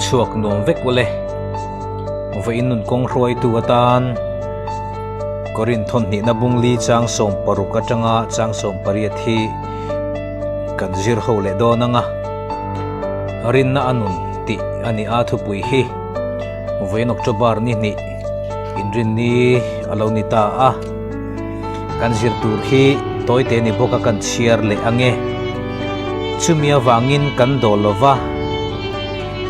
chhuak nuam vek ule. Vawiin nun kawng hruaitu atan Korin thawnhnihna bungli chang 16 atanga chang 18 hi kan zir ho leh dawn anga rinna a nun tih a ni a thupui hi vawiin October ni hnih inrinni a lo ni ta a. Kan zir tur hi tawite ni bawk a kan chhiar leh ange. Chumi avangin kan dawl lo va,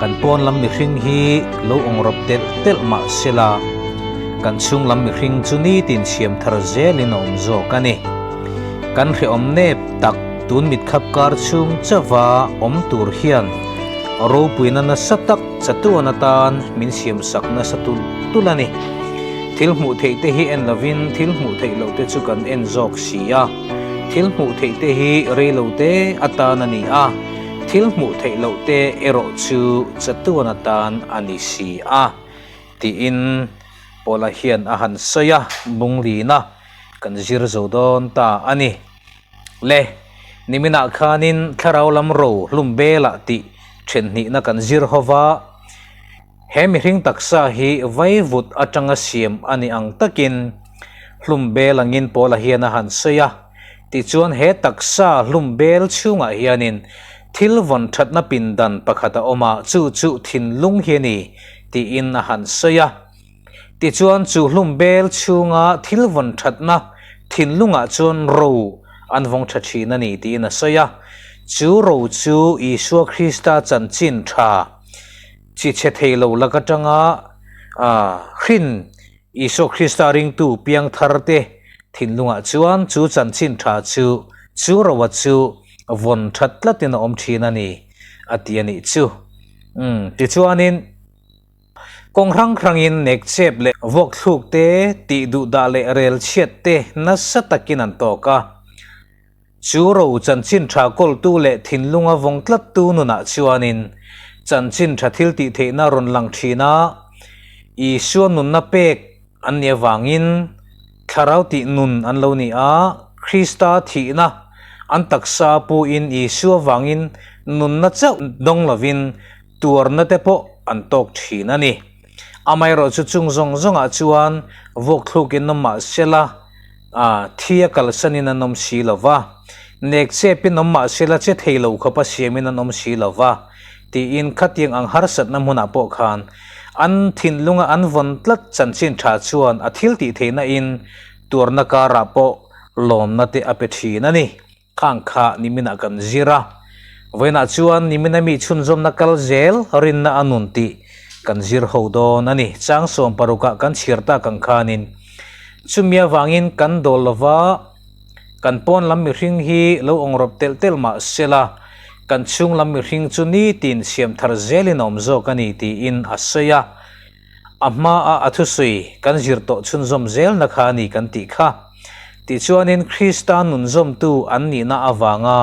kan pawn lam mihring hi lo awngrawp telh telh mah sela, kan chhung lam mihring chu nitin siam thar zelin a awm zawk a ni. Kan hrehawm nep tak tun mitkhap kar chhung chauha awm tur hian ropuina nasa tak chatuan atan min siamsak nasa tulh tulh a ni. Thil hmuh theih te hi en lovin thil hmuh theih loh te chu kan en zawk si a. Thil hmuh theih te hi rei lo te atan a ni a, thil hmuh theih loh te erawh chu chatuan atan a ni si a, tiin Paula hian a han sawi a, bunglina kan zir zo dawn ta a ni. Le, niminah khanin thlarau lam ro hlum belah tih then hnihna kan zir ho va. He mihring taksa hi vaivut atanga siam a ni ang takin hlum bel angin Paula hian a han sawi a. Tichuan he taksa hlum bel chhungah hianin thil vawn thatna pindan pakhat a awm a, chu chu thinlung hi a ni tiin a han sawi a. Tichuan chu hlum bel chhunga thil vawn thatna thinlungah chuan ro an vawng tha thin a ni tiin a sawi a. Chu ro chu Isua Krista chanchin tha Chi chhe thei lo lak atanga hrin Isua Krista ringtu piang thar te thinlungah chuan chu chanchin tha chu chu roa chu vawn that tlatin a awm thin a ni a ti a nih chu. Umm tichuanin kawng hrang hrangin nek chep leh vuak thluk te tih duh dah leh rel chhiat te nasa takin an tawk a. Chu ro chanchin tha kawltu leh thinlunga vawng tlattu nunah chuanin chanchin tha thil tih theihna rawn lang thin a, Isua nunna pek an nih avangin thlarau tih nun an lo ni a, Krista thihna an taksa puin Isua vangin nunna chauh dawng lovin tuarna te pawh an tawk thin a ni. Amaherawhchu chung zawng zawngah chuan vuak thlukin awm mah sela, A, thi a kalsanin an awm si lo va, nek chepin awm mah sela che thei lo khawpa siamin an awm si lo va, tiin khatiang ang harsatna hmunah pawh khan an thinlunga an vawn tlat chanchin tha chuan a thil tih theihna in tuarna karah pawh lawmna te a pe thin a ni. Khang kha niminah kan zir a, vawiinah chuan nimina mi chhunzawmna kal zel rinna a nun tih kan zir ho dawn a ni. Chang 16ah kan chhiar tak ang khanin chumi avangin kan dawl lova kan pawn lam mihring hi lo awngrawp telh telh mah sela kan chhung lam mihring chu nitin siam thar zelin a awm zawk a ni tiin a sawi a. A hmaa a thusawi kan zir tawh chhunzawm zelna kha a ni kan tih kha. Tichuanin Krista nunzawmtu an nihna avanga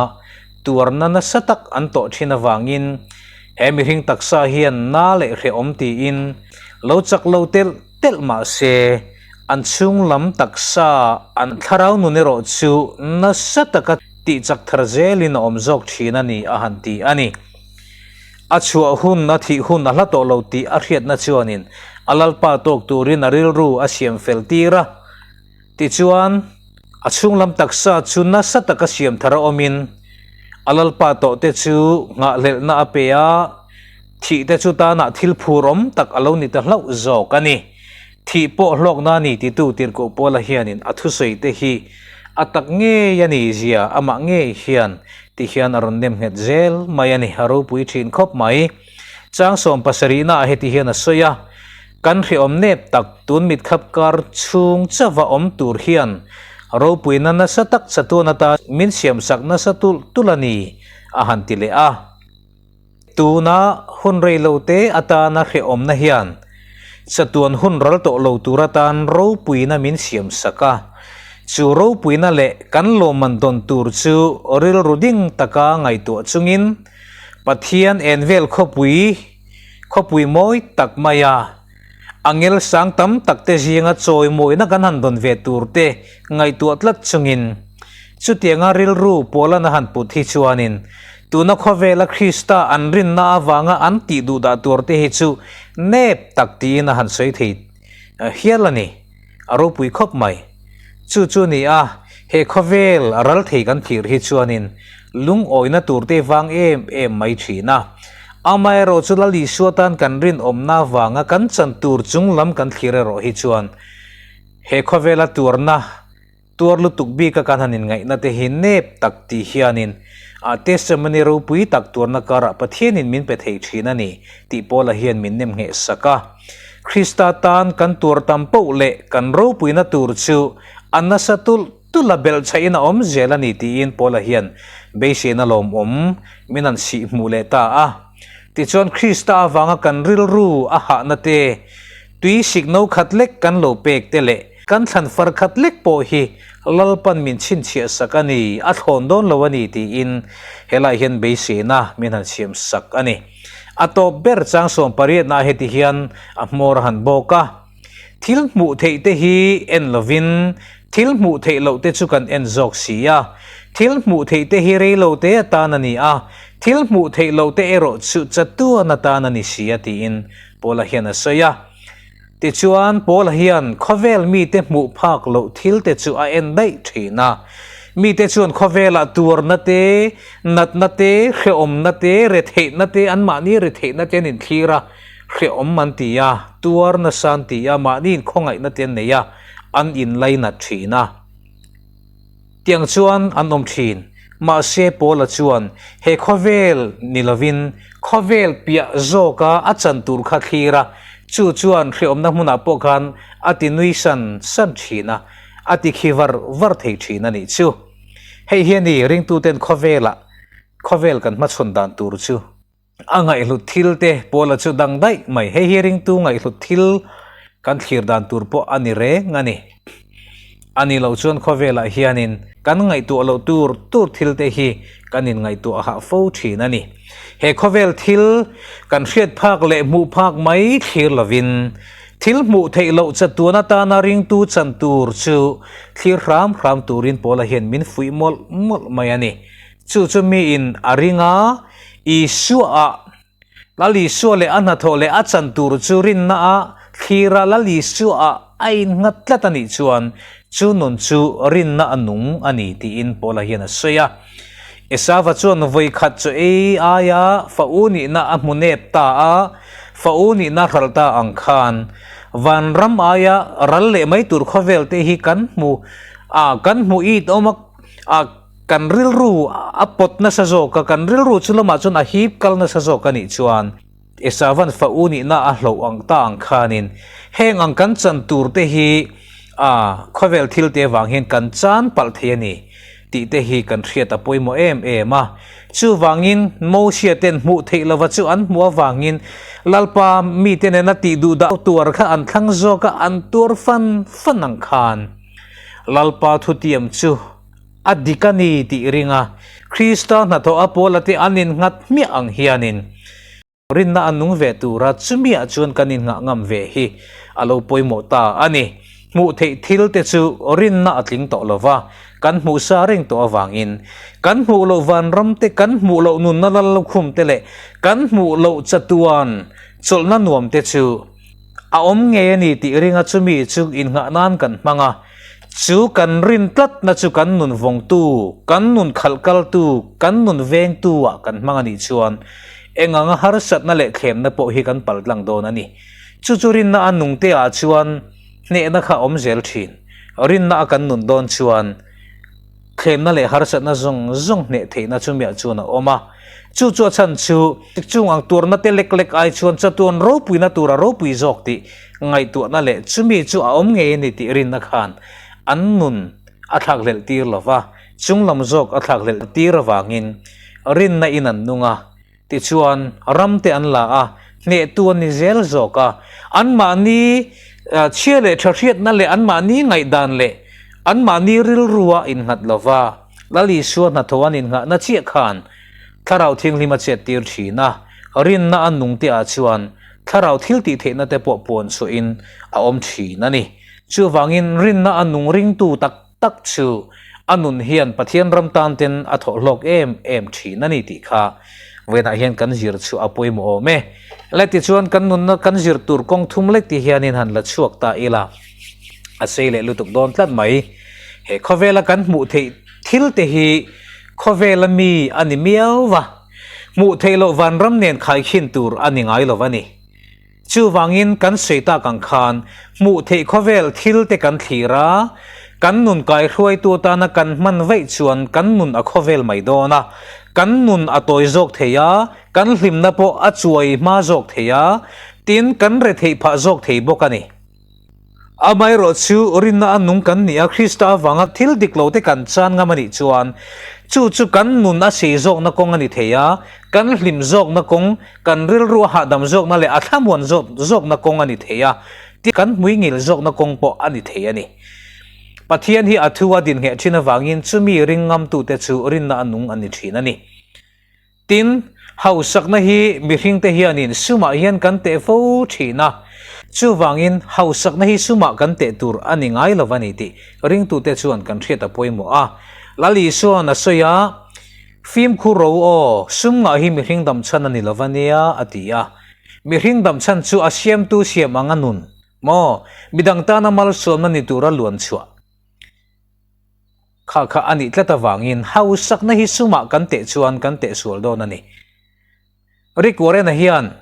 tuarna nasa tak an tawh thin avangin he mihring taksa hian na leh hrehawm tiin lo chak lo telh telh mah se an chhung lam taksa an thlarau nun erawh chu nasa taka tihchak thar zelin a awm zawk thin a ni a han ti a ni. A chhuah hun, a thih hun a hla tawh lo tih a hriatna chuanin a Lalpa tawk turin a rilru a siam fel tir a. Tichuan, a chhunglam taksa chu nasa taka siam thar a awmin a Lalpa tawhte chu nghahhlelhna a pe a, thihte chu tanah thil phurawm tak a lo ni ta hlauh zawk a ni. Thih pawh hlawkna a ni titu Tirhkoh Paula hianin a thusawite hi a tak ngei a ni zia amah ngei hian ti hian a rawn nem nghet zel mai a ni, a ropui thin khawp mai. Chang 70 naah heti hian a sawi a, Kan hrehawm nep tak tun mitkhap kar chhung chauha awm tur hian ropuina nasa tak chatuan atan min siamsak nasa tulh tulh a ni, a han ti leh a. Tuna hun rei lo te atana hrehawmna hian chatuan hun ral tawh lo tur atan ropuina min siam sak a. Chu ropuina leh kan lawmman dawn tur chu rilru ding taka ngaihtuah chungin Pathian en vel khawpui khawpui mawi tak maia angel sang tam tak te zinga chawimawina kan han dawn ve tur te ngaihtuah tlat chungin chutianga rilru pawlana han put hi chuanin. Tuna khawvela Krista an rinna avanga an tih duh dah tur te hi chu nep tak tiin a han sawi thei hial a ni. A ropui khawp mai. Chu chu ni a, he khawvel a ral thei kan thlir hi chuanin lungawina tur te vang em em mai thin a. Amaherawh chu Lal Isua tan kan rinawmna avanga kan chan tur chung lam kan thlir erawh hi chuan he khawvela tuarna Tuar lutuk bika kan han inngaihna te hi nep tak tih hianin a testimony ropui tak tuarna karah Pathianin min pe thei thin a ni tih Paula hian min nem ngheh sak a. Krista tan kan tuar tam poh leh kan ropuina tur chu a nasa tulh tulh a belhchhahin a awm zel a ni tiin Paula hian beiseina lawmawm min han sih hmuh leh ta a. Tichuan Krista avanga kan rilru a hahna te, tui sik no khat lek kan lo pek te leh, Kan thlan far khat lek pawh hi Lalpan min chhinchhiah sak a ni, a thlawn dawn lo a ni tiin helai hian beiseina min han siam sak a ni. A tawp ber chang 18 ah heti hian a hmawr a han bawk a, Thil hmuh theih te hi en lovin thil hmuh theih loh te chu kan en zawk si a, thil hmuh theih te hi rei lo te atan a ni a, thil hmuh theih loh te erawh chu chatuan atan a ni si a tiin Paula hian a sawi a. Tichuan, Paula hian khawvel mite hmuh phak loh thilte chu a en daih thin a. Mite chuan khawvelah tuarna te, natna te, hrehawmna te, retheihna te, anmahni retheihna te an inthlir a, hrehawm an ti a, tuar nasa an ti a, mahni inkhawngaihna te an nei a, an inlainat thin a. Tiang chuan an awm thin. Mahse Paula chuan he khawvel ni lovin khawvel piah zawka a chan tur kha thlir a, chu chuan hreawmna hmunah pawh khan a ti nui san san thin a, a ti khi var var thei thin a nih chu. Hei hi a ni ringtuten khawvelah khawvel kan hmachhawn dan tur chu. A ngaihhlut thil te Paula chu dang daih mai. Hei hi ringtu ngaihhlut thil kan thlir dan tur pawh a ni reng a ni. A ni loh chuan khawvelah hianin kan ngaihtuah loh tur tur thil te hi kan inngaihtuah hah fo thin a ni. He khawvel thil kan hriat phak leh hmuh phak mai thlir lovin thil hmuh theih loh chatuan atana ringtu chan tur chu thlir hram hram turin Paula hian min fuih mawlh mawlh mai a ni. Chu chu miin a ring a, Isua-ah Lal Isua leh a hnathawh leh a chan tur chu rinna a thlir a, Lal Isua-ah a innghat tlat a nih chuan chu nun chu rinna a nung a ni tiin Paula hian a sawi a. Esava chuan vawi khat chu ei aia fa u nihna a hmu nep ta a, fa u nihna hralh ta ang khan vanram aia ral leh mai tur khawvel te hi kan hmu a, kan hmu it awm a, a. Kan rilru a pawt nasa zawk a, kan rilru chu lamah chuan a hip kal nasa zawk a nih chuan Esavan fa u nihna a hloh ang ta ang khanin heng ang kan chan tur te hi a khawvel thil te avang hian kan chan palh thei a ni tih te hi kan hriat a pawimawh em em a. Chuvangin Mosia ten hmuh theih lova chu an hmuh avangin Lalpa mite nena tih duh dah tuar kha an thlang zawk a, an tuar fan fan ang khan Lalpa thutiam chu A dik a ni tih ring a, Krista hnathawh a Paula te an innghat hmiah ang hianin rinna a nung ve tura chumiah chuan kan inngah ngam ve hi a lo pawimawh ta a ni. Hmuh theih thil te chu rinna a tling tawh lo va, kan hmuh sa reng tawh avangin kan hmuh loh vanram te, kan hmuh loh nunna lal lukhum te leh kan hmuh loh chatuan chawlhna nuam te chu A awm ngei a ni tih ringa chumi chu innghah nan kan hmang a, chu kan rin tlatna chu kan nun vawngtu, kan nun khalh kaltu, kan nun vengtu ah kan hmang a nih chuan eng anga harsatna leh thlemna pawh hi kan pal tlang dawn a ni. Chu chu rinna a nungte ah chuan hnehna kha a awm zel thin. Rinna a kan nun dawn chuan Thlemna leh harsatna zawng zawng hneh theihna chumiah chuan a awm a. Chu chu a chhan chu, chung ang tuarna te lek lek ai chuan chatuan ropuina tura ropui zawk tih ngaihtuahna leh chumi chu a awm ngei a ni tih rinna khan an nun a thlakhlelh tir lo va, chunglam zawk a thlakhlelh tir avangin rinna in an nung a. Tichuan, ramte an la a, hnehtu an ni zel zawk a. Anmahni chhia leh tha hriatna leh anmahni ngaihdan leh anmahni rilrua innghat lova Lal Isua hnathawh an innghahna chiah khan Thlarau Thianghlim a chettir thin a, rinna a nungte ah chuan Thlarau thil tih theihna te pawh puan chhuahin a awm thin a ni. Chuvangin rinna a nung ringtu tak tak chu A nun hian Pathian ram tan ten a thawh hlawk em em thin a ni tih kha vawiinah hian kan zir chhuah a pawimawh awm e. Le tichuan kan nunna kan zir tur kawng thum lek ti hianin han la chhuak ta ila a sei leh lutuk dawn tlat mai. He khawvela kan hmuh theih thil te hi khawvela mi a ni miau va, hmuh theih loh vanram nen khaikhin tur a ni ngai lo va ni. Chuvangin kan sawi tak ang khan hmuh theih khawvel thil te kan thlir a, kan nun kaihruaitu atana kan hman vaih chuan kan nun a khawvel mai dawn a, kan nun a tawi zawk thei a, kan hlimna pawh a chuai hma zawk thei a, tin kan retheih phah zawk thei bawk a ni. Amaherawh chu rinna a nung kan nih a, Krista avanga thil dik lo te kan chan ngam a nih chuan chu chu kan nun a sei zawkna kawng a ni thei a, kan hlim zawkna kawng, kan rilru a hahdam zawkna leh a thlamuan zawkna kawng a ni thei a, tin kan hmuingil zawkna kawng pawh a ni thei a ni. Pathian hi a thu a dingheh thin avangin chumi ring ngamtute chu rinna a nung a ni thin a ni. Tin, hausakna hi mihringte hianin sumah hian kan teh fo thin a, chuvangin hausakna hi sumah kan teh tur a ni ngai lo a ni tih ringtute chuan kan hriat a pawimawh a. Lal Isua'n a sawi a, Fimkhur ro aw, sum ngah hi mihring dam chhan a ni lo va nia, a ti a. Mihring dam chhan chu a siamtu siam ang a nun maw? Midang tana malsawmna ni tura luan chhuah. Kha kha a nih tlat avangin hausakna hi sumah kan teh chuan kan teh sual dawn a ni. Rick Warren-a hian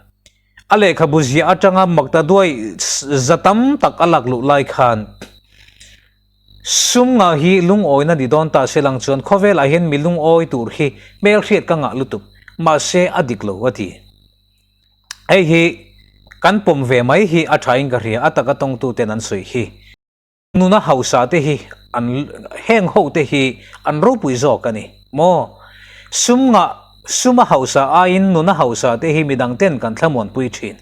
a lehkhabu ziah atanga makta duai za tam tak a lak luh lai khan sum ngah hi lungawina ni dawn ta se lang chuan khawvelah hian mi lungawi tur hi hmelhriat ka ngah lutuk, mahse a dik lo a ti. Hei hi kan pawm ve mai hi a thain ka hria, a taka tawngtuten an sawi hi. Nuna hausa te hi an heng ho te hi an ropui zawk a ni maw? Sum ngah suma hausa aiin nuna hausa te hi midang ten kan thlamuanpui thin.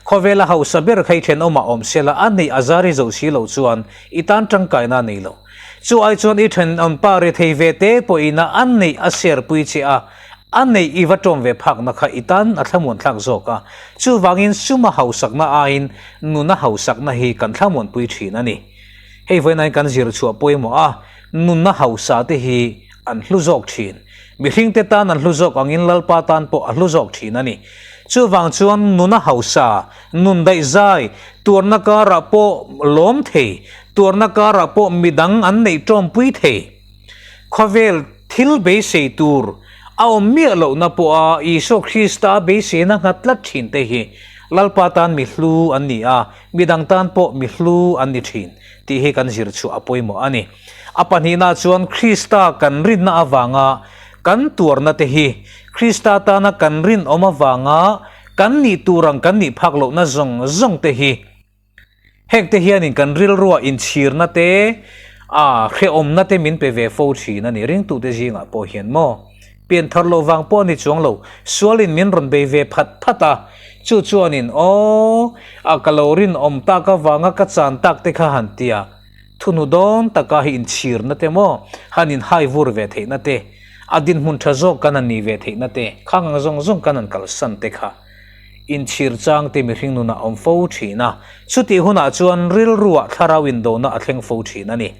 Khawvela hausa ber kha i thenawmah awm sela a neih a zar i zo si lo chuan i tan tangkaina a nei lo. Chu ai chuan i thenawmpa rethei ve te pawhin a a neih a serpui che a, A neih i va ṭawm ve phakna kha i tan a thlamuan thlak zawk a, chuvangin suma hausakna aiin nuna hausakna hi kan thlamuanpui ṭhin a ni. Hei vawiin kan zir chhuah pawimawh a, nunna hausa te hi an hlu zawk ṭhin. Mihringte tan an hlu zawk angin Lalpa tan pawh a hlu zawk ṭhin a ni. Chuvang chuan nuna hausa, nun daihzai, tuarna karah pawh lawm thei, tuarna karah pawh midang an neih ṭawmpui thei. Khawvel thil beisei tur a awm miah lohna pawha Isua Krista beiseina nghat tlat thin te hi Lalpa tan mi hlu an ni a, midang tan pawh mi hlu an ni thin tih hi kan zir chhuah a pawimawh a ni. A pahnihna chuan Krista kan rinna avanga kan tuarna te hi Krista tana kan rinawm avanga kan nih tur ang kan nih phak lohna zawng zawng te hi Hengte hianin kan rilrua inchhirna te, a hrehawmna te min pe ve fo thin a ni. Ringtute zingah pawh hian maw? Pian thar loh vang pawh a ni chuang lo. Sualin min rawn bei ve phat phat a, chu chuanin, Aw, a ka lo rinawm tak avanga ka chan tak te kha han ti a, thunu dawn taka hi inchhirna te maw, han inhai vur ve theihna te, a dinhmun tha zawk kan han nih ve theihna te, khang ang zawng zawng kan han kalsan te kha. Inchhir chang te mihring nunah a awm fo thin a, chutih hunah chuan rilruah thlarau indona a thleng fo thin a ni.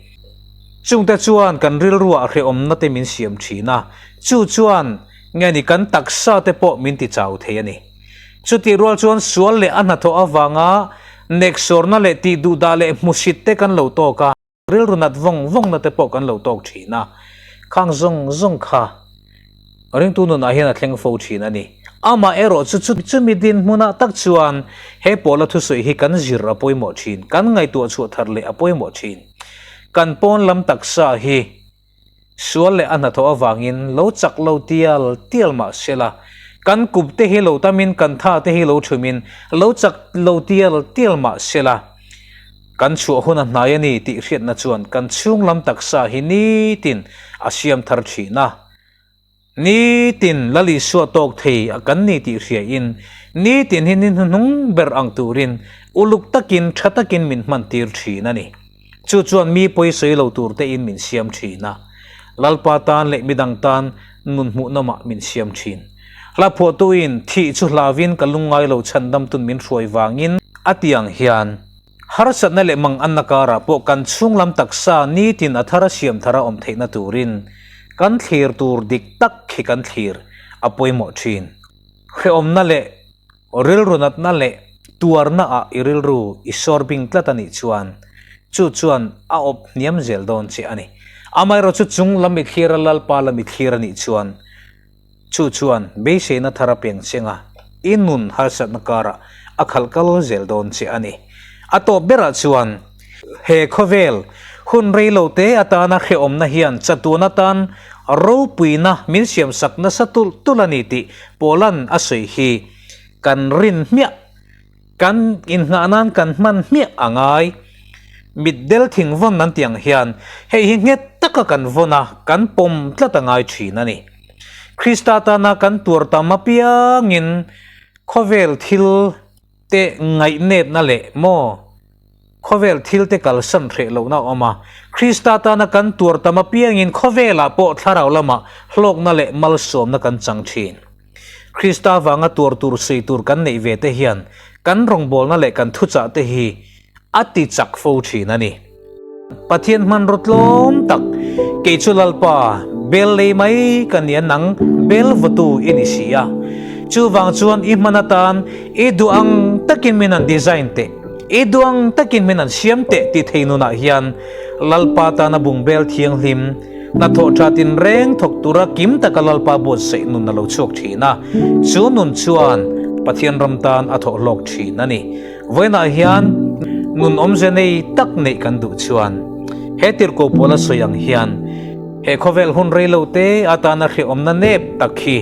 Chungte chuan kan rilruah hrehawmna te min siam thin a, chu chuan nge ni kan taksa te pawh min ti chau thei a ni. Chutih rual chuan sual leh a hnathawh avanga neksawrna leh tihduhdah leh hmusit te kan lo tawk a, Rilru nat vawng vawngna te pawh kan lo tawk thin a, khang zawng zawng kha ringtu nunah hian a thleng fo thin a ni. Amah erawh chu chu chumi dinhmunah tak chuan he pawla thusawi hi kan zir a pawimawh thin, kan ngaihtuah chhuah thar leh a pawimawh thin. Kan pawn lam taksa hi Sual leh a hnathawh avangin lo chak lo tial tial mah se la, kan kup te hi lo tamin kan tha te hi lo thumin lo chak lo tial tial mah se la, kan chhuah hun a hnai a ni tih hriatna chuan kan chhung lam taksa hi nitin a siam thar thin a. Nitin Lal Isua tawk thei a kan ni tih hriain nitin hi ni hnuhnung ber ang turin uluk takin tha takin min hman tir thin a ni. Chu chuan mi pawi sawi lo tur tein min siam thin a, Lalpa tan leh midang tan nun hmuhnawmah min siam thin. Hla phuahtuin thih chu hlauin ka lungngai lo chhandamtun min hruai vangin a ti ang hian. Harsatna leh manganna karah pawh kan chhunglam taksa nitin a thara siam thara awm theihna turin kan thlir tur dik tak khi kan thlir a pawimawh thin. Hrehawmna leh rilru natna leh tuarna ah i rilru i sawr bing tlat a nih chuan chu chuan a awp hniam zel dawn che a ni. Amaherawh chu chung lam i thlir a Lalpa lam i thlir a nih chuan Chu chuan beiseina thar a peng cheng a, i nun harsatna karah a khalh kal zel dawn che a ni. A tawp berah chuan, he khawvel hun rei lo te atana hrehawmna hian chatuan atan ropuina min siamsak nasa tulh tulh a ni tih Paula'n a sawi hi kan rin hmiah. Kan inngah nan kan hman hmiah a ngai. Mitdel thing vawn an tih ang hian hei hi nghet taka kan vawn a, kan pawm tlat a ngai thin a ni. Krista tana kan tuar tam apiangin khawvel thil te ngaihnepna leh maw khawvel thil te kalsan hreh lohna a awm a. Krista tana kan tuar tam apiangin khawvelah pawh thlarau lamah hlawkna leh malsawmna kan chang thin. Krista vanga tuar tur sawi tur kan neih ve te hian kan rawngbawlna leh kan thuchah te hi a ti chak fo thin a ni. Pathian hmanraw tlawm tak, kei chu Lalpa, bel lei mai ka ni a nang bel vawtu i ni si a. Chuvang chuan i hman atan i duh ang takin min an design teh, i duh ang takin min an siam teh ti thei nunah hian Lalpa tana bungbel thianghlim, Hnathawh tha tinreng thawk tura kim taka Lalpa buatsaih nun a lo chhuak thin a, chu nun chuan Pathian ram tan a thawh hlawk thin a ni. Vawiinah hian nun awmze nei tak neih kan duh chuan he tirhkoh pawl a sawi ang hian he khawvel hun rei lo te atana hrehawmna nep tak hi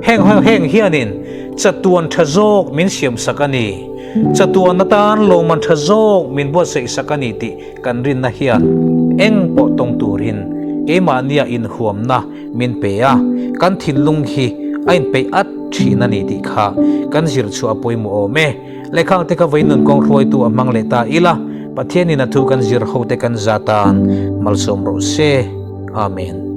heng heng hianin chatuan tha zawk min siamsak a ni, chatuan atan lawmman tha zawk min buatsaihsak a ni tih Kan rinna hian eng pawh tawng turin keimahnia inhuamna min pe a, kan thinlung hi a inpeih at thin a ni tih kha kan zir chhuah a pawimawh awm e. Lehkhang te kha vawi nun kawng hruaitu a hmang leh ta ila, Pathianin a thu kan zir ho te kan za tan malsawm rawh se. Amen.